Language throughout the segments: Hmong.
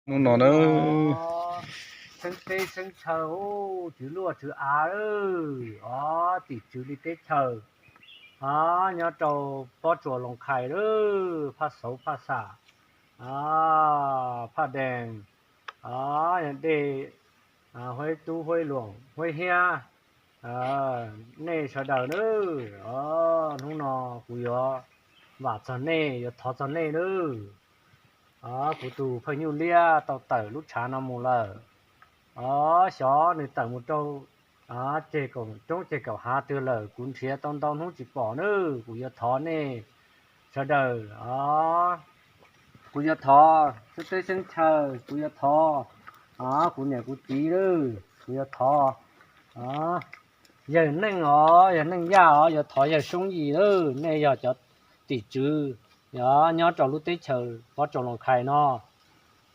Hnub no na, xeeb teb xeeb chaw, tswv luaj tswv av, o, tim tswv li teb chaws, o, nyob rau pob tsuas Loos Khais lawm, Phaj Xauv, Phaj Xam, o, Phaj Dees, o, dej Huab Tub, Huab Luam, Huab Hiab, nej sawv daws na, o, hnub no kuv yuav vam txog nej, yuav thov txog nej na. O, kuv tus phaw nyuj liab tau tawm lub tshav no mus lawm. O, xyov nws tawm mus rau ceg kaum roob ceg kaum hav twg lawm, kuv nrhiav tau ntau hnub tsis pom na. Kuv yuav thov nej sawv daws, o, kuv yuav thov xeeb teb xeeb chaw, kuv yuav thov, o, kuv niam kuv txiv lawm, kuv yuav thov, o, yawg Neej os, yawg Neej Yaj os, yuav thov yawg Soob Yim lawm, nej yog cov tim tswv, o, nyob rau lub teb chaws pob tsuas Loos Khais no.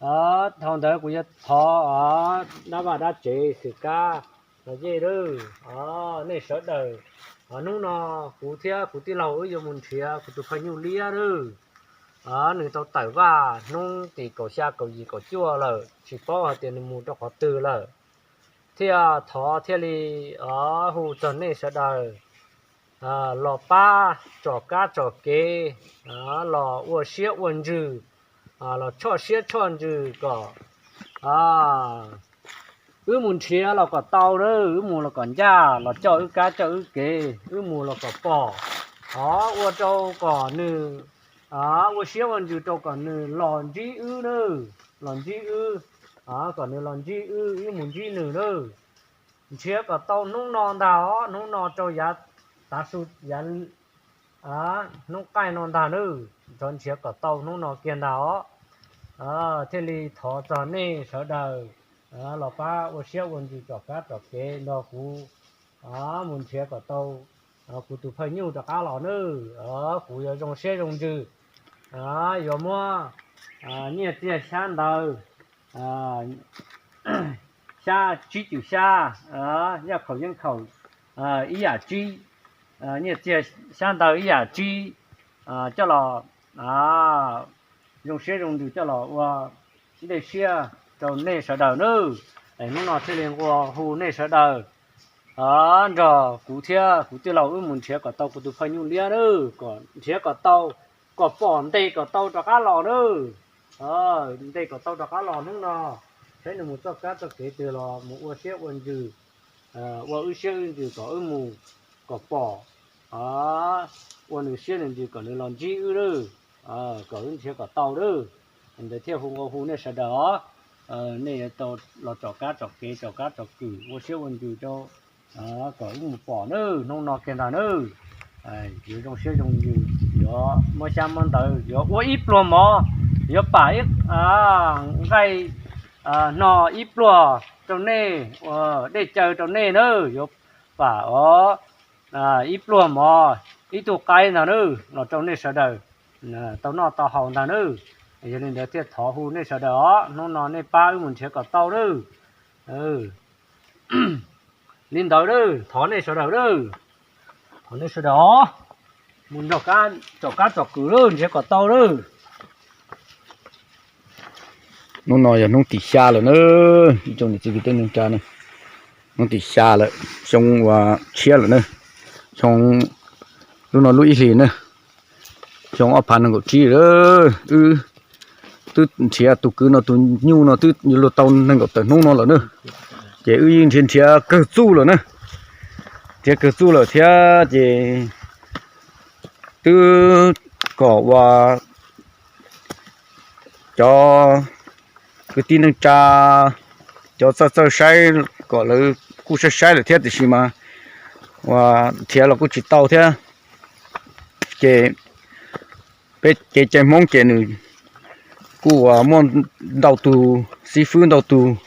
O, dhau ntawd kuv yuav thov, o, dab vaj dab tsev xwm kab los yej lawm, o, nej sawv daws. O, hnub no kuv thiab kuv tij laug wb yuav mus nrhiav kuv tus phaw nyuj liab lawm. O, nws tau tawm vaj hnub tim kaum xya kaum yim kaum cuaj lawm, tsis paub hais tias nws mus rau qhov twg lawm. Thiaj thov thiaj li, o, hu txog nej sawv daws los pab tsom kab tsom kev, los ua siab ua ntsws, los tshoj siab tshoj ntsws kom wb mus nrhiav los kom tau na, wb mus los kom ncaj, los coj wb kab coj wb kev, wb mus los kom pom. O, ua rau kom nws, ua siab ua ntsws rau kom nws los ntsib wb na, los ntsib wb, kom nws los ntsib wb, wb mus ntsib nws na. Nrhiav kom tau hnub no ntag os, hnub no rau yav tav su, yav hnub qaij no ntag na, nrhiav kom tau hnub no kiag ntag os. Thiaj li thov txog nej sawv daws los pab ua siab ua ntsws tsom kab tsom kev nrog kuv mus nrhiav kom tau kuv tus phaw nyuj rov qab los nawb. Kuv yuav zoo siab zoo ntsws, yuav muab nyiaj txiag xyab ntawv, xyab tsib cwm xyab, yaj khaum yeej khaum ib yam tsib, nyiaj txiag xyab ntawv ib yam tsib, coj los zoo siab zoo ntsws coj los ua dej siab rau nej sawv daws nawb. Es hnub no thiaj li nqua hu nej sawv daws nrog kuv thiab kuv tij laug wb mus nrhiav kom tau kuv tus phaw nyuj liab nawb, kom nrhiav kom tau, kom pom ntes kom tau rov qab los nawb. Ntes kom tau rov qab los hnub no, saib nws mus txoj kab txoj kev twg los mus ua siab ua ntsws, ua wb siab wb ntsws kom wb mus kom pom, ua nws siab nws ntsws kom nws los ntsib wb lawm, kom wb nrhiav kom tau lawm. Ntawd thiaj hu nqua hu nej sawv daws os, nej yuav tau los tsom kab tsom kev tsom kab tsom kwm ua siab ua ntsws rau kom wb mus pom nawb, hnub no kiag ntag nawb. Yuav zoo siab zoo ntsws, yuav muab xyab muab ntawv, yuav ua ib pluag mov, yuav pam ib nqaij hno ib pluag rau nej, ua dej cawv rau nej nawb, yuav pam os ib pluag mov, ib tug qaib ntag nawb los rau nej sawv daws tau noj tau haus ntag nawb. Yog li ntawd thiaj thov hu nej sawv daws os, hnub no nej pab wb mus nrhiav kom tau nawb. Li ntawd nawb, thov nej sawv daws nawb, thov nej sawv daws os, mus nrog tsom kab tsom kwm lawm nrhiav kom tau lawm. Hnub no yog hnub tim xya lawm na, ib tsoom niam txiv kwv tij neej tsa na, hnub tim xya lawm, xyoo uas tshiab lawm na, xyoo, lub no lub ib hlis na, xyoo ob phav nees nkaum tsib lawm. Wb twb nrhiav tus kwv no tus nyuj no twb yuav luag tau nees nkaum tawm hnub no lawm na, ces wb yeej nrhiav nrhiav kawg txuj lawm na, nrhiav kawg txuj lawm thiab ces twb kom uas cov kwv tij neej tsa, cov txawj txawj saib kom lawv kuj saib saib lawm thiab, tiam sis mas uas nrhiav los kuj tsis tau thiab. Ces peb kev cai Hmoob ces nws kuj uas muaj ntau tus xib fwb ntau tus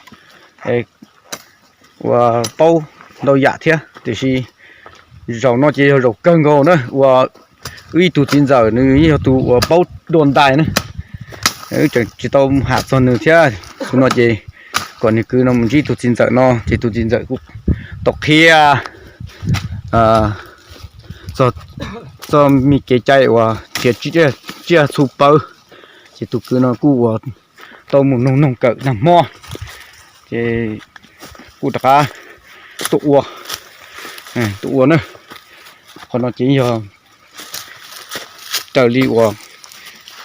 uas paub ntau yam thiab, tiam sis zaum no ces yog zaum kawg nkaus na uas wb ib tug txiv ntxawm nws yog tus uas paub dua ntais na, wb tseem tsis tau ham txog nws thiab. Tus no ces kom nws kwv no mus ntsib tus txiv ntxawm no ces tus txiv ntxawm kuj tau qhia txog me kev cai uas nrhiav tsiaj txhu pawv, ces tus kwv no kuj uas tau mus noog noog kawm nag hmo, ces kuj rov qab tuaj ua, tuaj ua na. Qhov no ces yog raws li uas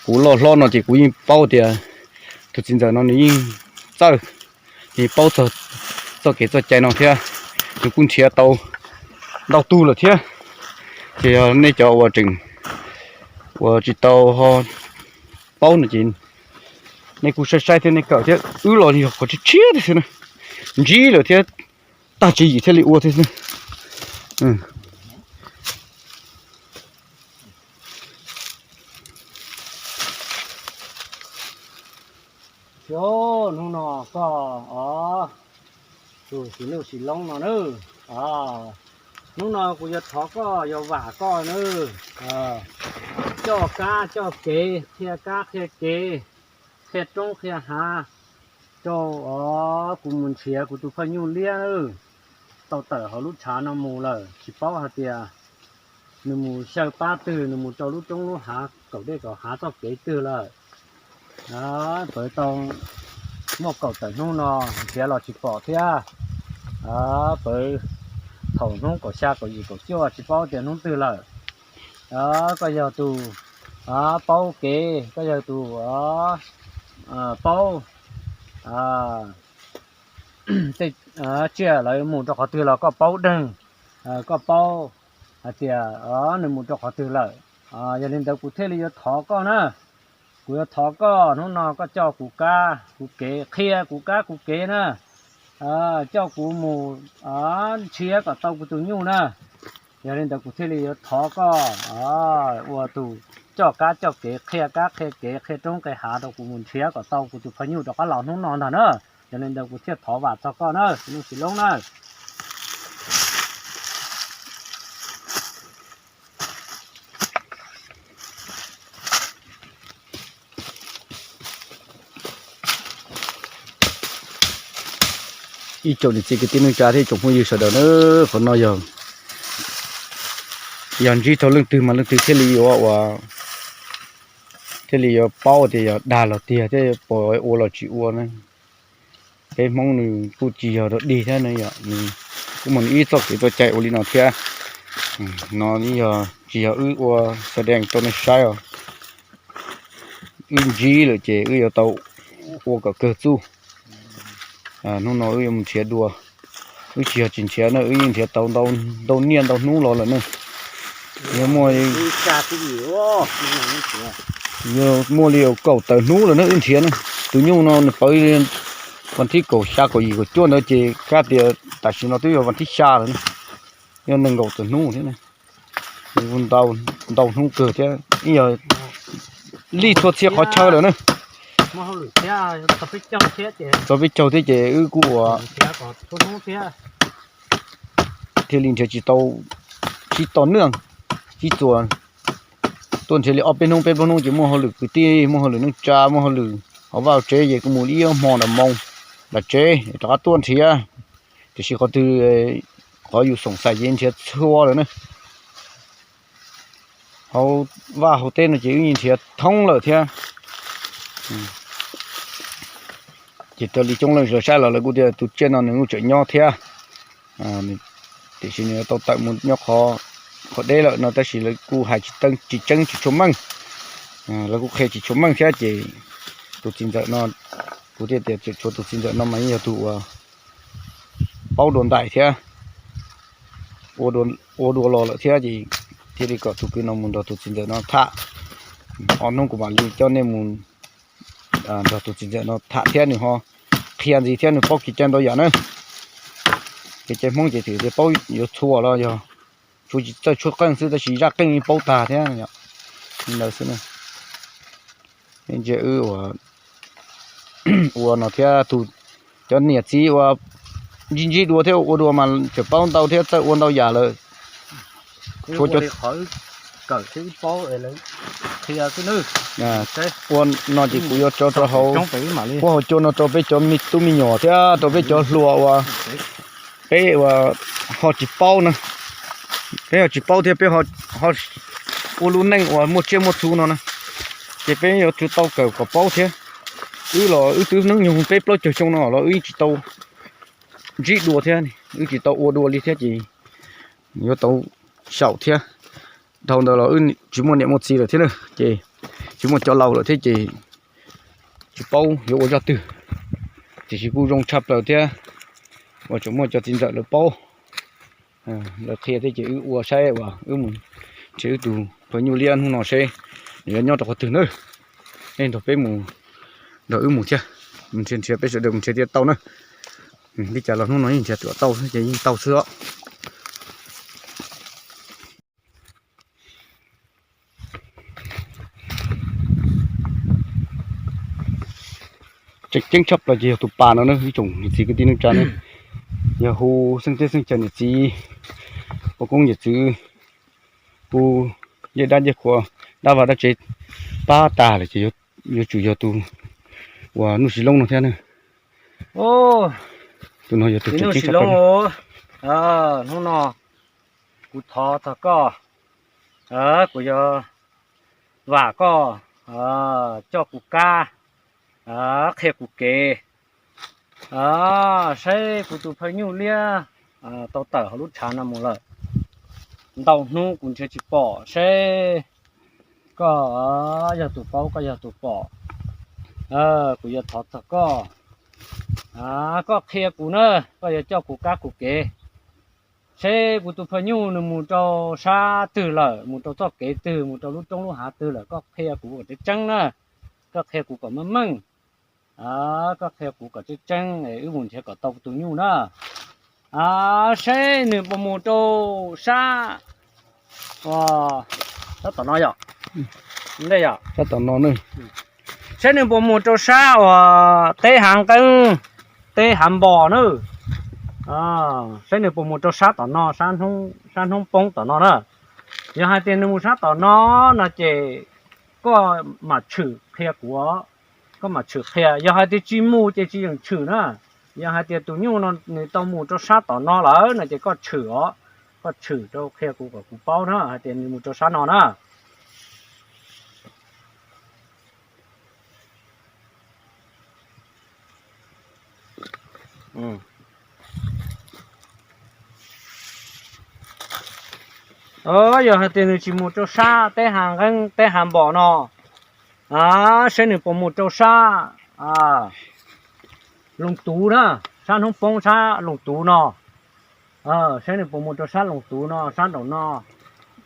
kuv loj hlob no ces kuv yeej paub tias tus txiv ntxawm no nws yeej txawj, nws paub txog txoj kev txoj cai no thiab, nws kuj nrhiav tau ntau tug lawm thiab. Ces yog nej cov uas tseem uas tsis tau ho paub no ces nej kuj saib saib thiab nej kawm thiab, wb los yog qhov tshiab tshiab thiab xwb na, ntsib lawm thiab tag tswv yim thiaj li ua thiab xwb. Xyov hnub no koj, o, tus txiv Nuj Sis Loob no na, hnub no kuv yuav thov koj, yuav vam koj na, coj kab coj kev, qhia kab qhia kev, qhia roob qhia hav rau, o, kuv mus nrhiav kuv tus poj nyuj liab na, tau tawm hauv lub tshav no mus lawm, tsis paub hais tias nws mus xyaw pab twg, nws mus rau lub roob lub hav kaum dej kaum hav txoj kev twg lawm. Pawv tau muaj kaum tawm hnub no nrhiav los tsis pom thiab. Pawv thaum hnub kaum xya kaum yim kaum cuaj tsis paub tias hnub twg lawm. Koj yog tus paub kev, koj yog tus paub tej tsiaj lawv mus rau qhov twg los koj paub deeg, koj paub hais tias nws mus rau qhov twg lawm. Yog li ntawd kuv thiaj li yuav thov koj na. Kuv yuav thov koj hnub no koj coj kuv kab kuv kev, qhia kuv kab kuv kev na, coj kuv mus nrhiav kom tau kuv tus nyuj na. Yog li ntawd kuv thiaj li yuav thov koj ua tus coj kab coj kev, qhia kab qhia kev, qhia roob qhia hav rau kuv mus nrhiav kom tau kuv tus poj nyuj rov qab los hnub no ntag na. Yog li ntawd kuv thiaj thov vam txog koj na, Nuj Sis Loob na. Ib tsoom niam txiv kwv tij neej tsa thiab tsoom phooj ywg sawv daws na, qhov no yog, yog ntsib tau leej twg mas leej twg thiaj li yuav ua, thiaj li yuav paub tias yog dag los tiag thiab puas ua los tsis ua na. Peb Hmoob nws kuj tsis yog dog dig thiab na, yog nws kuj muaj nws ib txoj kev txoj cai ua li no thiab. No yog tsis yog wb ua xa dees rau nej saib os. Wb ntsib lawm ces wb yuav tau ua kom kawg txuj. Hnub no wb yuav mus nrhiav dua, wb tsis yog tsis nrhiav na, wb yeej nrhiav tau ntau niaj ntau hnub los lawm na. Yog muaj, yog muaj li kaum tawm hnub lawm na wb nrhiav na. Tus nyuj no nws pawv li vas thib kaum xya kaum yim kaum cuaj ntawd ces kav tias tam sim no twb yog vas thib xya lawm na. Yog nees nkaum tawm hnub thiab na. Ntau hnub kawg thiab, ib yog lij txhua txhia qhov chaw lawm na. Txog peb caug thiab ces wb kuj ua thiaj li nrhiav tsis tau, sib tos nws, sib txuas tuaj nrhiav li ob peb hnub peb plaub hnub ces muaj hauj lwm kwv tij, muaj hauj lwm neej tsa, muaj hauj lwm hauv vaj tsev ces kuj mus li ib hmo nram moo nram tsev rov qab tuaj nrhiav. Tiam sis qhov twg qhov yus xoom xais ces nrhiav txhua lawm na. Hauv vaj hauv teb no ces wb yeej nrhiav thoob lawm thiab. Ces raws li coob leej sawv saib los lawv kuj tias tus tsiaj no nws kuj tseem nyob thiab. Tiam sis nws tau tawm mus nyob qhov deb lawm no tab sis lawv kuj hais tsis tseeb tsis tshua meej. Lawv kuj qhia tsis tshua meej thiab ces tus txiv ntxawm no, kuv thiaj tias tseem tshuav tus txiv ntxawm no mas yeej yog tus uas paub dua ntais thiab ua dua los lawm thiab ces thiaj li kom tus kwv no mus nrog tus txiv ntxawm no tham. Ob hnub kuv mam li coj nej mus nrog tus txiv ntxawm no tham thiab nws ho qhia ntxiv thiab nws paub kev cai ntau yam na. Kev cai Hmoob ces twb paub yuav txhua los yog tsuas tsis txawj tshuab qeej xwb tab sis zaj qeej yeej paub tag thiab. Li ntawd xwb na. Ntsia wb ua, ua no thiab tus, cov niam txiv uas ntsib ntsib dua thiab ua dua mas tseem paub ntau thiab txawj ua ntau yam lawm. Tshuav cov ua no ces kuv yuav tso rau hauv, muab hauv cua no rau peb cov me tub me nyuam thiab rau peb cov hluas uas peb uas ho tsis paub na. Peb ho tsis paub thiab peb ho ua lub neej uas muaj tsiaj muaj txhu no na, ces peb yuav tsum tau kawm kom paub thiab. Wb los wb twb hnub nyoog peb plaub caug xyoo no los wb tsis tau ntsib dua thiab, wb tsis tau ua dua li thiab ces yuav tau xyaum thiab. Dhau ntawd los wb tsis muaj niam muaj txiv lawm thiab na, ces tsis muaj cov laus lawm thiab ces tsis paub yuav ua zaj twg. Tiam sis kuj zoo tshaj plaws thiab uas tseem muaj cov txiv ntxawm lawv paub, lawv qhia thiab ces wb ua saib uas wb mus nrhiav wb tus phaw nyuj liab hnub no seb nws yuav nyob rau qhov twg na. Nej nrog peb mus, nrog wb mus thiab, mus nrhiav nrhiav peb sawv daws mus nrhiav thiaj tau na. Li cas los hnub no yeej nrhiav tau ces yeej tau xwb os. Tseem ceeb tshaj plaws ces yog tus pas no na ib tsoom niam txiv kwv tij neej tsa na, yog hu xeeb teb xeeb chaw niam txiv, ua koob yawm txwv, hu ncej dab ncej qhua, dab vaj dab tsev pab tag lawm ces yuav tsum yog tus uas Nuj Sis Loob no thiab na. Tus no yog tus tseem ceeb tshaj plaws. Hnub no kuv thov txog koj, kuv yuav vam koj coj kuv kab, qhia kuv kev, saib kuv tus phaw nyuj liab tau tawm hauv lub tshav no mus lawm. Ntau hnub kuv nrhiav tsis pom, seb koj yog tus paub koj yog tus pom, kuv yuav thov txog koj, koj qhia kuv na, koj yuav coj kuv kab kuv kev, seb kuv tus phaw nyuj nws mus rau sab twg lawm, mus rau txoj kev twg, mus rau lub roob lub hav twg lawm, koj qhia kuv kom tseeb tseeb na, koj qhia kuv kom meej meej, koj qhia kuv kom tseeb tseeb es wb mus nrhiav kom tau kuv tus nyuj na. Seb nws puas mus rau sab, sab tom no yom, ntej yom, sab tom no, seb nws puas mus rau sab uas teb hav nqeeb, teb hav npos na, seb nws puas mus rau sab tom no, sab hnoob poob tom no na. Yog hais tias nws mus sab tom no no ces koj mam tshwm qhia kuv, koj mam tshwm qhia. Yog hais tias tsis mus ces tsis yeem tshwm na. Yog hais tias tus nyuj no nws tau mus rau sab tom no lawm no ces koj tshwm os, koj tshwm rau qhia kuv kom kuv paub na hais tias nws mus rau sab no na. Yog hais tias nws tsis mus rau sab teb hav nqeeb teb hav npos no, seb nws puas mus rau sab Loos Tuv na, sab hnoob poob sab Loos Tuv no, seb nws puas mus rau sab Loos Tuv no sab nraum no.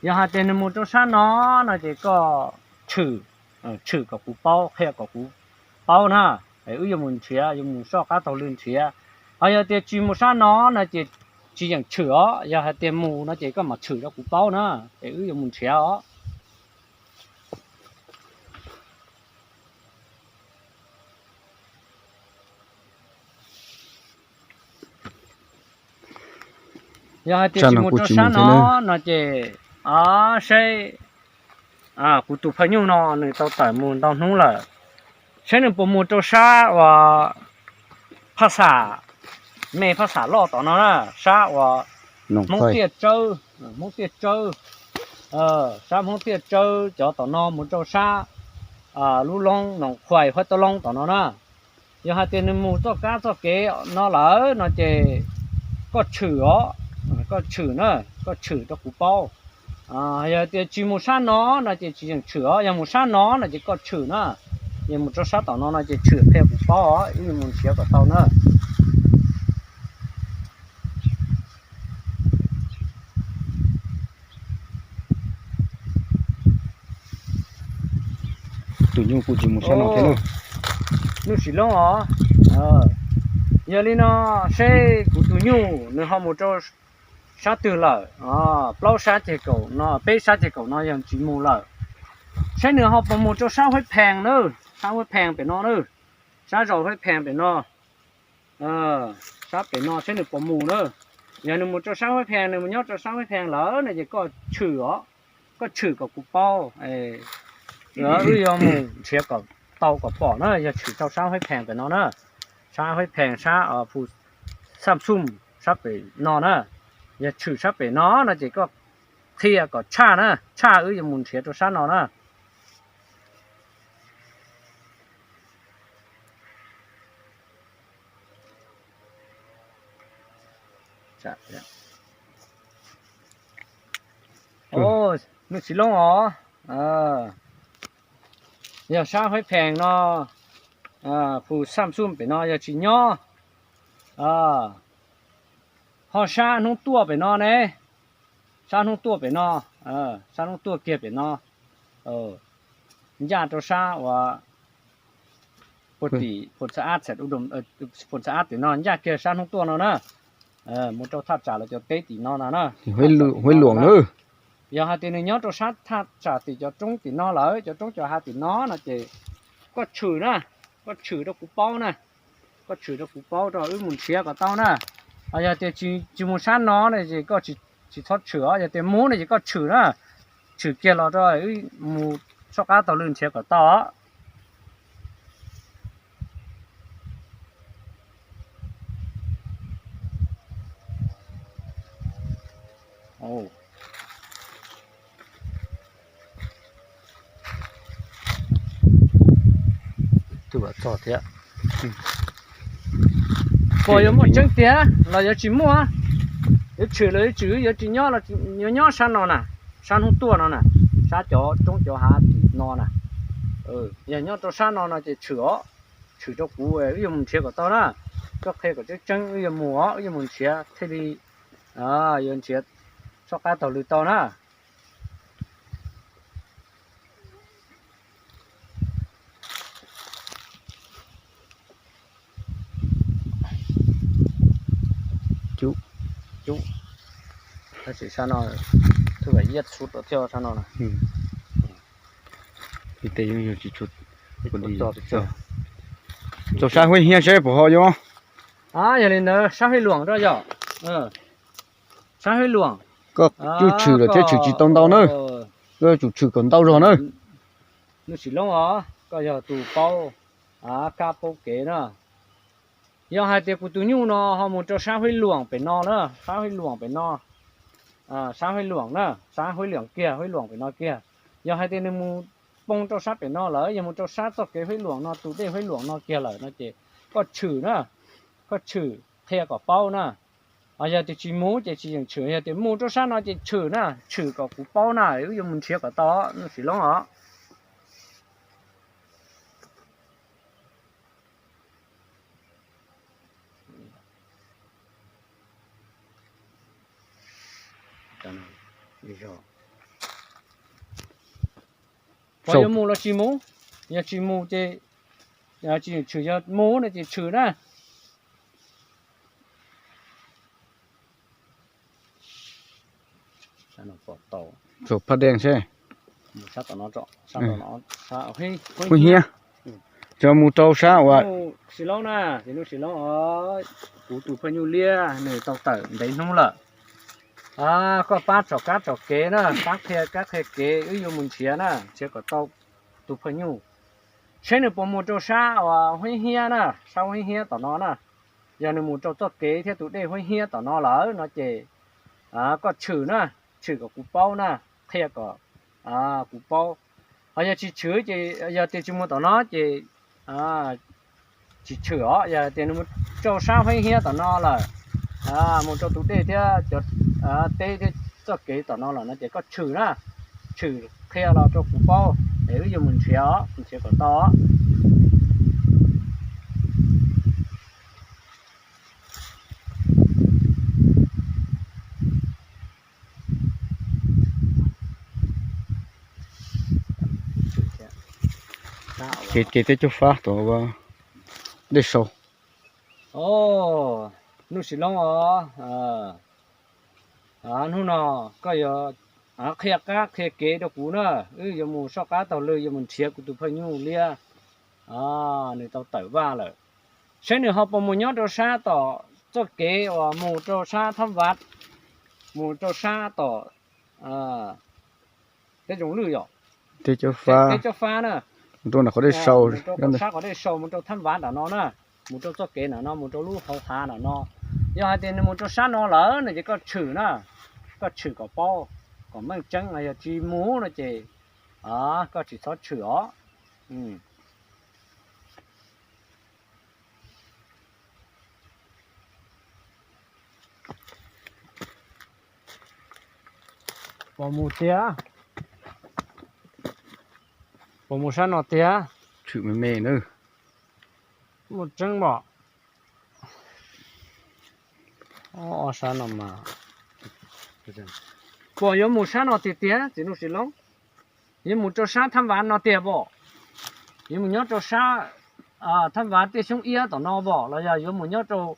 Yog hais tias nws mus rau sab no no ces koj tshwm, tshwm kom kuv paub, qhia kom kuv paub na, es wb yuav mus nrhiav, yuav mus soj qab taug lw nrhiav. Ho yog tias tsis mus sab no no ces tsis yeem tshwm os, yog hais tias mus no ces koj mam tshwm rau kuv paub na, es wb yuav mus nrhiav os. Yog hais tias tsis mus rau sab no no ces seb kuv tus phaw nyuj no nws tau tawm mus ntau hnub lawm, seb nws puas mus rau sab uas phaj xam, me phaj xam loj tom no na, sab uas Hmoob Tiaj Tsawb, Hmoob Tiaj Tsawb, sab Hmoob Tiaj Tsawb cov tom no mus rau sab lub loob Noom Khuais Huab Tauv Loob tom no na. Yog hais tias nws mus txoj kab txoj kev no lawm no ces koj tshwm os, koj tshwm na, koj tshwm rau kuv paub. Yog tias tsis mus sab no no ces tsis yeem tshwm os, yog mus sab no no ces koj tshwm na, yog mus rau sab tom no no ces tshwm qhia kuv paub os, wb mus nrhiav kom tau na. Tus nyuj kuj tsis mus sab no thiab. Nuj Sis Loob os, yog li no seb kuv tus nyuj nws ho mus rau sab twg lawm. Plaub sab ceg kaum no, peb sab ceg kaum no yog tsis mus lawm, seb nws ho puas mus rau sab Huab Phees na, sab Huab Phees pem no na, sab zos Huab Phees pem no, sab pem no seb nws puas mus na. Yog nws mus rau sab Huab Phees, nws mus nyob rau sab Huab Phees lawm no ces koj tshwm os, koj tshwm kom kuv paub, wb yuav mus nrhiav kom tau kom pom na, yog tshwm rau sab Huab Phees pem no na, sab Huab Phees sab Phu Xaj Xum sab pem no na. Yog tshwm sab pem no no ces koj qhia kom tshaj na, tshaj wb yuav mus nrhiav rau sab no na. Nuj Xiv Loob os, yog sab Huaib Phees no, Phu Xam Xum pem no yog tsis nyob, ho sab hnub tuaj pem no ne, sab hnub tuaj pem no, sab hnub tuaj kiag pem no, ncaj rau sab uas puag tim Phu Xa Ab, Phu Xa Ab tim no ncaj kiag sab hnub tuaj no na, mus rau thaj tsam lawv cov teb tim no no na. Huaib Luam na. Yog hais tias nws nyob rau sab thaj tsam tim cov roob tim no lawm, cov roob cov hav tim no no ces koj tshwm na, koj tshwm rau kuv paub na, koj tshwm rau kuv paub rau wb mus nrhiav kom tau na. Yog tias tsis mus sab no ne ces koj tsis txhob tshwm os, yog tias mus ne ces koj tshwm na, tshwm kiag los rau wb mus soj qab taug lw nrhiav kom tau os. Pom yuav muaj tseeb tiag los yuav tsis muaj, yuav tshwm los yuav tshwm, yuav tsis nyob los yuav nyob sab no na, sab hnub tuaj no na, sab cov roob cov hav tim no na. Yog nyob rau sab no no ces tshwm os, tshwm rau kuv wb yuav mus nrhiav kom tau na. Koj qhia kom tseeb tseeb wb yuav mus os, wb yuav mus nrhiav thiaj li yuav nrhiav soj qab taug lw tau na. Tab sis sab no, thwj vam iab xub rau thiab sab no na. Tau sab Huaib Hiab seb puas ho yuav. Yog li ntawd sab Huaib Luam rau yog, sab Huaib Luam. Koj tsuj tshwm lawm thiab tshwm tsis tau ntau na, koj tsum tshwm kom ntau zog na. Nuj Sim Loob os, koj yog tus paub kab paub kev na. Yog hais tias kuv tus nyuj no ho mus rau sab Huaib Luam pem no na, sab Huaib Luam pem no, sab Huaib Luam na, sab Huaib Luam kiag, Huaib Luam pem no kiag. Yog hais tias nws mus poob rau sab pem no lawm, yog mus rau sab txoj kev Huaib Luam no, tus dej Huaib Luam no kiag lawm no ces koj tshwm na, koj tshwm qhia kom paub na. Yog tias tsis mus ces tsis yeem tshwm, yog tias mus rau sab no ces tshwm na, tshwm kom kuv paub na, wb yuav mus nrhiav kom tau, Nuj Sim Loob os. Yuav mus los tsis mus, yog tsis mus ces tsis tshwm, yog mus no ces tshwm na. Phaj Deej seb, Huaib Hiab, cov mus rau sab uas Sim Loob na, Nuj Sim Loob os, kuv tus phooj ywg liab nws tau tawm ntev hnub lawm. Koj pab tsom kab tsom kev na, pab qhia kab qhia kev, wb yuav mus nrhiav na, nrhiav kom tau tus phooj ywg, seb nws puas mus rau sab uas Huaib Hiab na, sab Huaib Hiab tom no na. Yog nws mus rau txoj kev thiab tus dej Huaib Hiab tom no lawm no ces koj tshwm na, tshwm kom kuv paub na, qhia kom kuv paub. Ho yog tsis tshwm ces, yog tias tsis mus tom no ces tsis tshwm os. Yog tias nws mus rau sab Huaib Hiab tom no lawm, mus rau tus dej thiab cov teb thiab txoj kev tom no lawm no ces koj tshwm na, tshwm qhia los rau kuv paub es wb yuav mus nrhiav os, nrhiav kom tau os. Kev, kev teb caug fab tom dej sau. Nuj Sim Loob os, hnub no koj yuav qhia kab qhia kev rau kuv na, wb yuav mus soj qab taug lw, yuav mus nrhiav kuv tus phooj ywg liab, nws tau tawm vaj lawm, seb nws ho puas mus nyob rau sab tom txoj kev uas mus rau sab Thab Vav, mus rau sab tom teb zoo lwj yom, teb caug fab na, mus rau tom sab qhov dej sau mus rau Thab Vav nram no na, mus rau txoj kev nram no, mus rau lub hauv hav nram no. Yog hais tias nws mus rau sab no lawm no ces koj tshwm na, koj tshwm kom paub, kom meej tseeb, yog tsis mus no ces koj tsis txhob tshwm os. Pom mus tiag, pom mus sab no tiag. Tshwm me me na. Muaj tseeb pom. Ob sab no mas, pom yuav mus sab no tiag tiag txiv Nuj Sis Loob. Yuav mus rau sab Thaj Vav no tiag pom. Yuav mus nyob rau sab Thaj Vav tiaj xyoob iab tom no pom los yog yuav mus nyob rau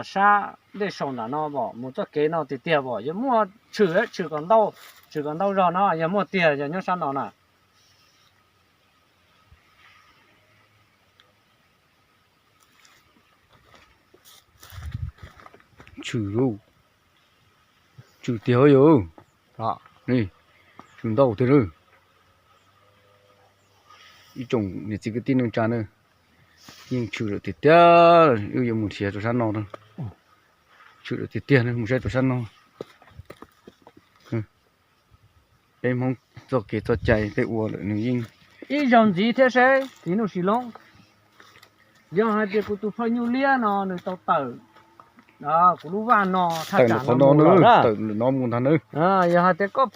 sab dej saum nram no pom, mus txoj kev no tiag tiag pom. Yuav muaj tshwm, tshwm kom ntau, tshwm kom ntau zog no yog muaj tiag yog nyob sab no na. Tshwm, tshwm tiag yog, tshwm ntau tiag. Ib tsoom niam txiv kwv tij neej tsa na, yeej tshwm lawm tiag tiag. Wb yuav mus nrhiav rau sab no, tshwm lawm tiag tiag, mus saib rau sab no. Peb Hmoob txoj kev txoj cai peb ua lawm nws yeej ib zaug ntxiv thiab seb txiv Nuj Sis Loob. Yog hais tias kuv tus phauj Nyuj Liab no nws tau tawm kuv lub vaj no thaj tsam no mus lawm, tawm no mus ntag na. Yog hais tias koj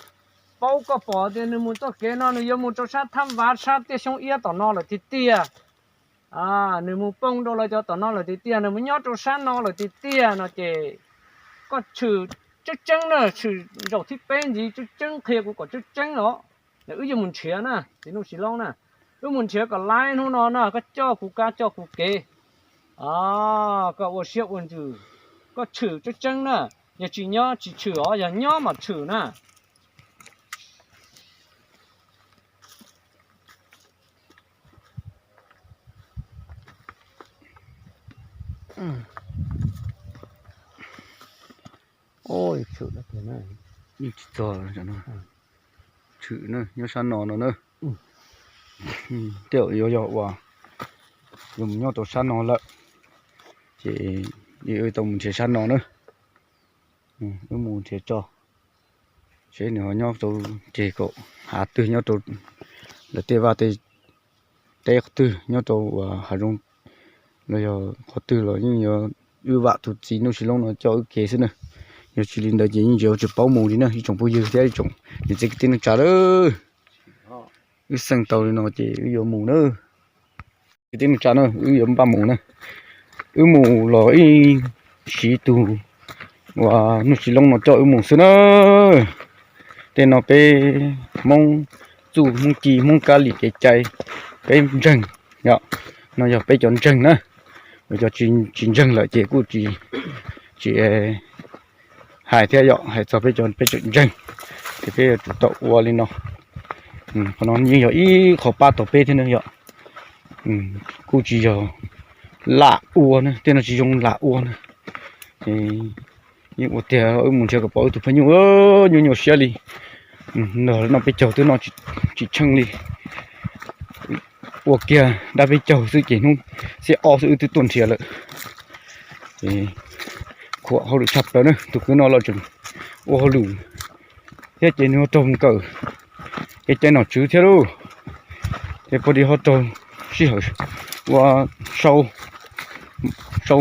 paub koj pom tias nws mus txoj kev no nws yuav mus rau sab Thaj Vav sab tiaj xyoob iab tom no lawm tiag tiag, nws mus poob rau lawv cov tom no lawm tiag tiag, nws mus nyob rau sab no lawm tiag tiag no ces koj tshwm tseeb tseeb na, tshwm zaum thib peb ntxiv tseeb tseeb qhia kuv kom tseeb tseeb os. Wb yuav mus nrhiav na txiv Nuj Sis Loob na, wb mus nrhiav kom laib hnub no na, koj coj kuv kab coj kuv kev, koj ua siab ua ntsws, koj tshwm tseeb tseeb na, yog tsis nyob tsis tshwm os, yog nyob mas tshwm na. Tshwm na, nyob sab no no na. Tej zaum yuav yog uas yuav mus nyob rau sab no lawm, ces wb tau mus nrhiav sab no na. Wb mus nrhiav tso, seb nws ho nyob rau ces kom hav twg nyob rau lawv tej vaj tej teb qhov twg nyob rau uas hav zoov los yog qhov twg los yeej yuav wb vam tus txiv Nuj Sis Loob no coj wb kev xwb na. Yog tsis li ntawd ces yeej tsis paub mus li na ib tsoom phooj ywg thiab ib tsoom niam txiv kwv tij neej tsa lawm. Wb xeej tau li no ces wb yuav mus na. Kwv tij neej tsa na, wb yuav npaj mus na. Wb mus los ib siv tus uas Nuj Sis Loob no coj wb mus xwb na. Tej no peb Hmoob txuj Hmoob ci Hmoob kab lis kev cai peb ntseeg, yog, no yog peb cov ntseeg na. Cov tsis ntseeg lawm ces kuj tsis hais thiab yom, hais txog peb cov peb tseem ntseeg, ces peb yuav tsum tau ua li no. Qhov no yeej yog ib qho pab tau peb thiab na yom. Kuj tsis yog lam ua na, tej no tsis zoo lam ua na. Yeej ua tiag wb mus nrhiav kom pom wb tus phooj ywg nyuaj nyuaj siab li. Nrog no peb caug twb noj tsis tsheej li. Ua kiag dab peb caug xwb ces hnub xiab ob xwb wb twb tuaj nrhiav lawm. Khuam hauj lwm tshaj plaws na, tus kwv no los tseem ua hauj lwm thiab ces nws ho raug nkawm kev cai nom tswv thiab lauj. Ces puag di ho raug sij hawm ua sau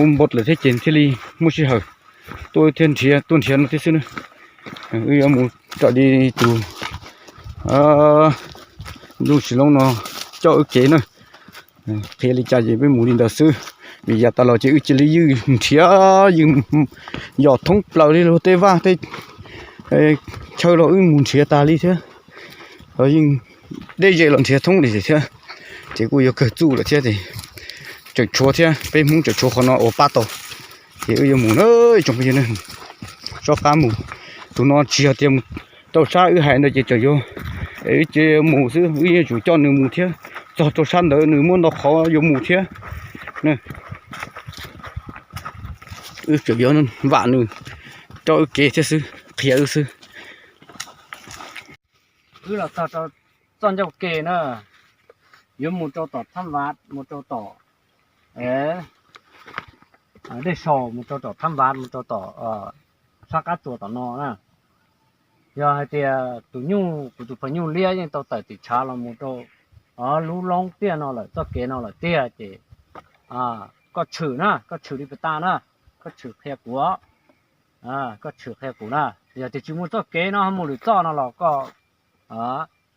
npau lawm thiab ces thiaj li muaj sij hawm tuaj thiab nrhiav, tuaj nrhiav no thiab xwb na. Wb yuav mus raws li tus Nuj Sis Loob no coj wb kev na. Qhia li cas ces peb mus li ntawd xwb. Vim yav tas los ces wb cia li ywj nrhiav ywj yos thoob plaws li luag tej vaj tej chaw los wb mus nrhiav tas li thiab. Yeej deb ze los nrhiav thoob li thiab. Ces kuj yuav kawg txuj lawm thiab ces tseem tshuav thiab, peb Hmoob tseem tshuav qhov no uas pab tau. Ces wb yuav mus na, tsoom phooj ywg, sob qab mus. Tus no tsis yog tias mus rau sab wb hais ntawd ces tseem yuav, wb cia mus xwb, wb yuav tsum coj nws mus thiab txog rau sab ntawd nws muaj ntau qhov yuav mus thiab. Wb tseem yuav vam nws coj wb kev thiab xwb, qhia wb xwb. Wb los txog rau txoj ncauj ke na, yuav mus rau tom Thab Vaj, mus rau tom dej saum, mus rau tom Thab Vaj, mus rau tom sab qab tsuas tom no na. Yog hais tias tus nyuj, kuv tus phaw nyuj liab yeej tau tawm tim tshav los mus rau lub loob tiaj no lawm, txoj kev no lawm tiag ces koj tshwm na, koj tshwm li pas tas na, koj tshwm qhia kuv, koj tshwm qhia kuv na. Yog tias tsis muaj txoj kev no mus lwm txoj no los koj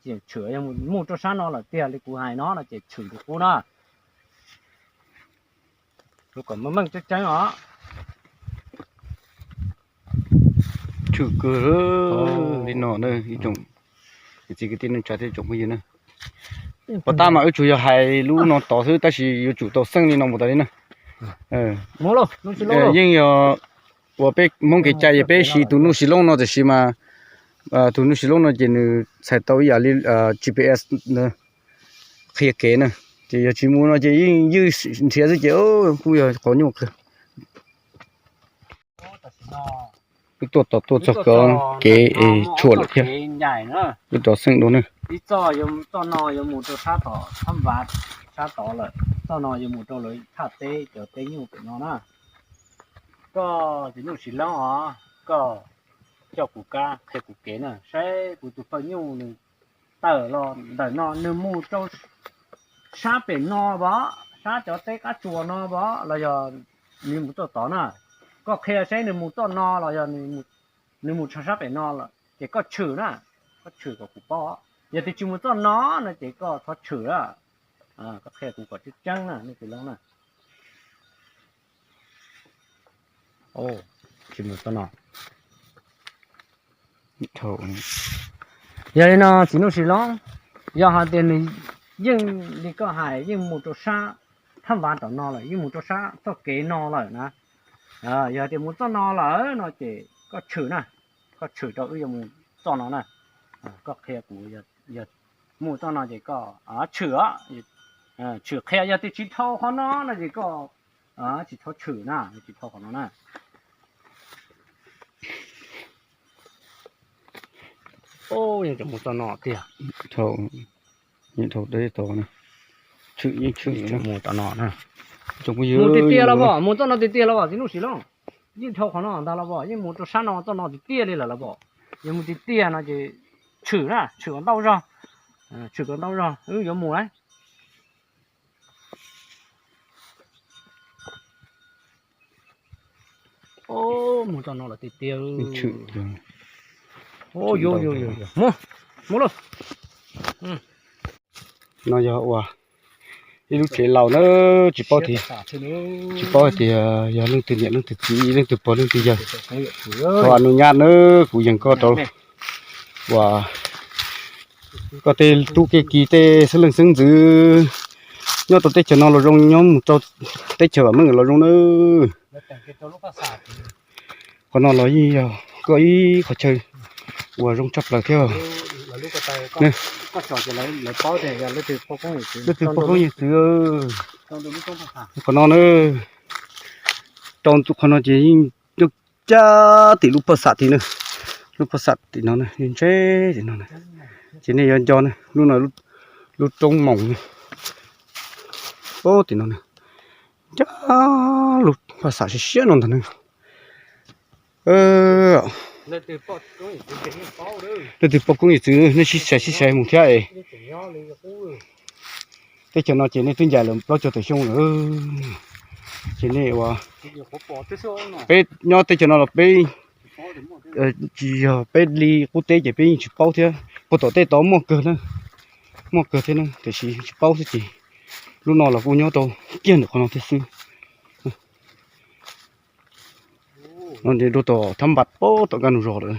tseem tshwm, yog mus rau sab no lawm tiag li kuv hais no no ces tshwm rau kuv na. Kom meej meej tseeb tseeb os. Tshwm kawg li no na ib tsoom niam txiv kwv tij neej tsa thiab tsoom phooj ywg na. Puas tab mas wb tsuas yog hais lub no tod xwb tab sis yuav tsum tau xeej li no mus tas li na. Yeej yog uas peb Hmoob kev cai es peb siv tus nuj sis loob no tiam sis mas tus nuj sis loob no ces nws txhais tau ib yam li G P S qhia kev na. Ces yog tsis mus no ces yeej ywj nrhiav xwb ces kuj yog qhov nyuaj kawg. Wb tuaj tos tuaj txog kev tshuam lawm thiab. Wb rov xeej dua na. Ib txoj, txoj no yuav mus rau sab tom Thab Vav, sab tod lawm. Txoj no yuav mus rau lawv thaj teb cov teb nyuj pem no na. Koj tus nyuj Sis Loob os, koj coj kuv kab qhia kuv kev na, saib kuv tus phaw nyuj nws tawm los ntawm no nws mus rau sab pem no pom, sab cov teb qab tsuas no pom los yog nws mus txoj tod na. Koj qhia saib nws mus txoj no los yog nws mus txog sab pem no lawm ces koj tshwm na, koj tshwm kom kuv paub. Yog tias tsis mus txoj no no ces koj txhob tshwm na. Koj qhia kuv kom tseeb tseeb na, nej tus Loob na. Tsis mus txoj no. Yog li no txiv nuj Sis Loob, yog hais tias nws yeej li koj hais yeej mus rau sab Thab Vav tom no lawm, yeej mus rau sab txoj kev no lawm na. Yog tias mus txoj no lawm no ces koj tshwm na, koj tshwm rau wb yuav mus txoj no na. Koj qhia kuv, yog mus txoj no ces koj tshwm, tshwm qhia, yog tias tsis dhau qhov no no ces koj tsis txhob tshwm na, tsis dhau qhov no na. Yeej tseem mus txoj no tiag. Thaum, thaum tod tshwm yeej tshwm mus tom no na. Mus tiag tiag los pom, mus txoj no tiag tiag los pom txiv nuj Sis Loob. Yeej dhau qhov no ntag los pom, yeej mus rau sab no txoj no tiag tiag li lawm los pom. Yog mus tiag tiag no ces tshwm na, tshwm kom ntau zog, tshwm kom ntau zog wb yuav mus lawm. Mus txoj no los tiag tiag. Mus, mus lauj. No yog ua ib lub tsev laus na, tsis paub tias, tsis paub hais tias yog leej twg niam leej twg txiv leej twg pog leej twg yawg. Thov a nus nyab na, kuv yees koj rau uas koj tej tub kev kiv tej xeeb leej xeeb ntxwv nyob rau teb chaws no los zoo, nyob mus rau teb chaws vam meej los zoo na. Qhov no los yeej yog koj ib qhov chaw uas zoo tshaj plaws thiab. Leej twg pog koob yawm txwv, qhov no na, rau qhov no ces yeej nyob cab tim lub phaj xam tim na, lub phaj xam tim no na, ntshe tim no na. Ces nej yuav nco na, lub no lub roob moos na, tim no na, cab lub phaj xam siab siab no ntag na. Leej twg pog koob yawm txwv nej sib xaiv sib xaiv mus thiab es. Teb chaws no ces nej twb ncaim lawm plaub caug tawm xyoo lawm. Ces nej ua, peb nyob teb chaws no los peb tsis yog peb li qub teb ces peb yeej tsis paub thiab. Puag tom tej tod muaj kawg na, muaj kawg thiab na, tiam sis tsis paub xwb ces lub no los kuj nyob rau kiag ntawm qhov no thiab xwb. No ces rau tom thab npas puag tom nkaj nus zos lawm.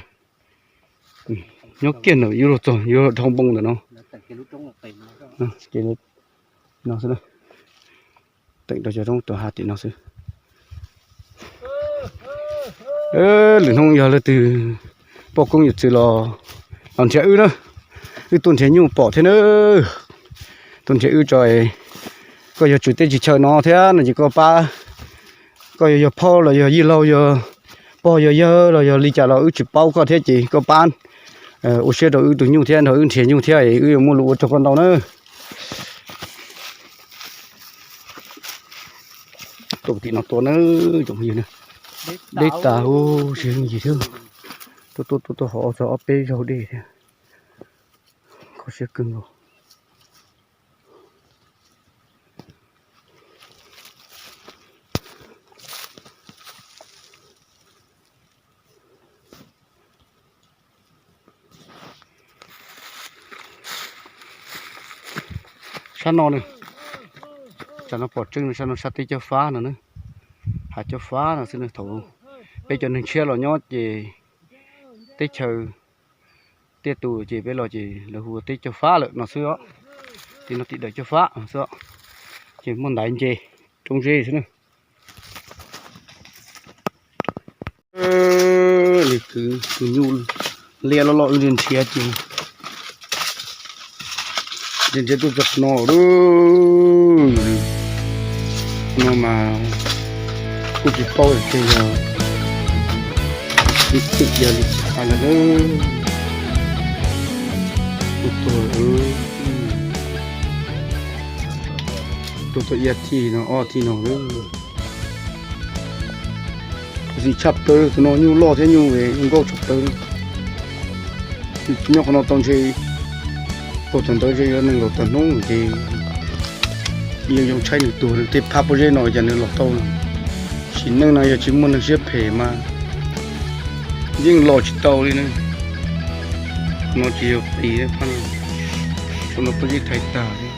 Nyob kiag ntawm yuav luag txog yuav dhau npoo ntawm no. Ces no xwb, teem rau cov roob tom hav tim no xwb. Lwm hnub yog leej twg poj koob yawm txwv los, los nrhiav wb na, wb tuaj nrhiav nyuj pom thiab na. Tuaj nrhiav wb tso, koj yog tswv teb tswv chaw no thiab no ces koj pab, koj yog, yog phauj los yog yij laug, yog pog yog yawg los yog li cas los wb tsis paub koj thiab ces koj pab ua siab rau wb tus nyuj thiab nrog wb nrhiav nyuj thiab es wb yuav muaj lus ua rau koj ntau na. Tuaj tim no tua na, tsoom phooj ywg na, deb tas huv si yooj yim thiab. Tuaj tuaj tuaj tuaj hov txog ob peb zaug dej thiab, kho siab kawg nkaus. Sab no na, tsam no pom tseeb no, sab no sab teb Cauj Fab no na, hav Cauj Fab no xwb na. Thaum peb cov neeg tshiab los nyob ces teb chaws tiaj tus ces peb los ces lawv hu ua teb Cauj Fab lawm no xwb os. Tim no tim dawm Cauj Fab no xwb os, ces muaj ntaiv ntses roob zeb xwb na. Li kwv tus nyuj liab loj loj wb nrhiav ces nrhiav tuaj txog no lawm. No mas kuj tsis paub tias yog ib tug yog li cas lawm. Tuag, tuag tau ib thij no ob thij no lawm. Ntxim tshaj plaws, tus no nyuj loj thiab nyuj zoo nkauj tshaj plaws. Nyob qhov no tau ntshe, tau thaum ntawd ntshe yuav nees nkaum tawm hnub ces yeej zoo tshaib nws tuag, tej phab pob zeb no cas nws los tau. Sim neej no yog tsis muaj neeg siab phem mas yeej los tsis tau li na. No tsis yog qis, saum no pob zeb thaiv tag thiab.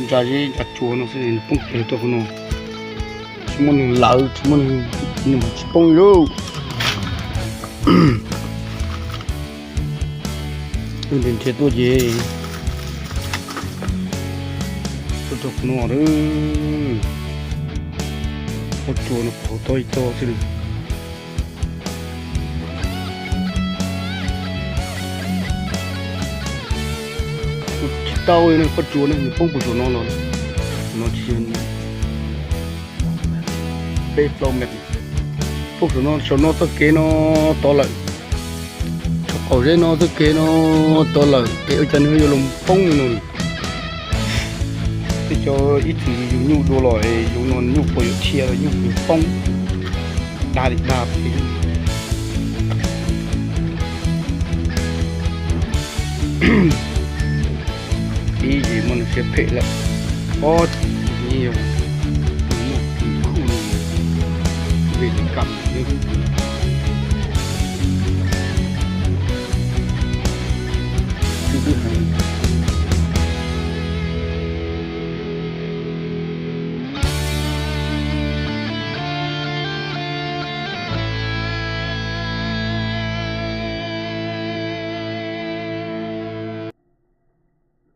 Ntsa zeb ntsa tsua no xwb nws poob kiag rau qhov no. Tsis muaj neeg lawv, tsis muaj neeg, nws mas tsis poob li lauj. Wb nrhiav nrhiav tuaj ces tuaj rau qhov no lawm. Pob tsuas no qhov tod ib tog xwb li. Tsis tau li, pob tsuas no nws poob puag saum no los, no tsis yog peb plaub mev. Poob saum no, saum no txoj kev no tod lawm. Saum qaum zeb no txoj kev no tod lawm es ua cas nws yuav los poob li no. Tej cov ib txwm yus nyuj dua los es yus no nyuj puas yuav dhia los nyuj puas yuav poob, dag li dag pem. Ib yim muaj neeg siab phem lawm, ob yim yog tus muaj kws khuj li, vim li kam xwb. Xwb xwb heev.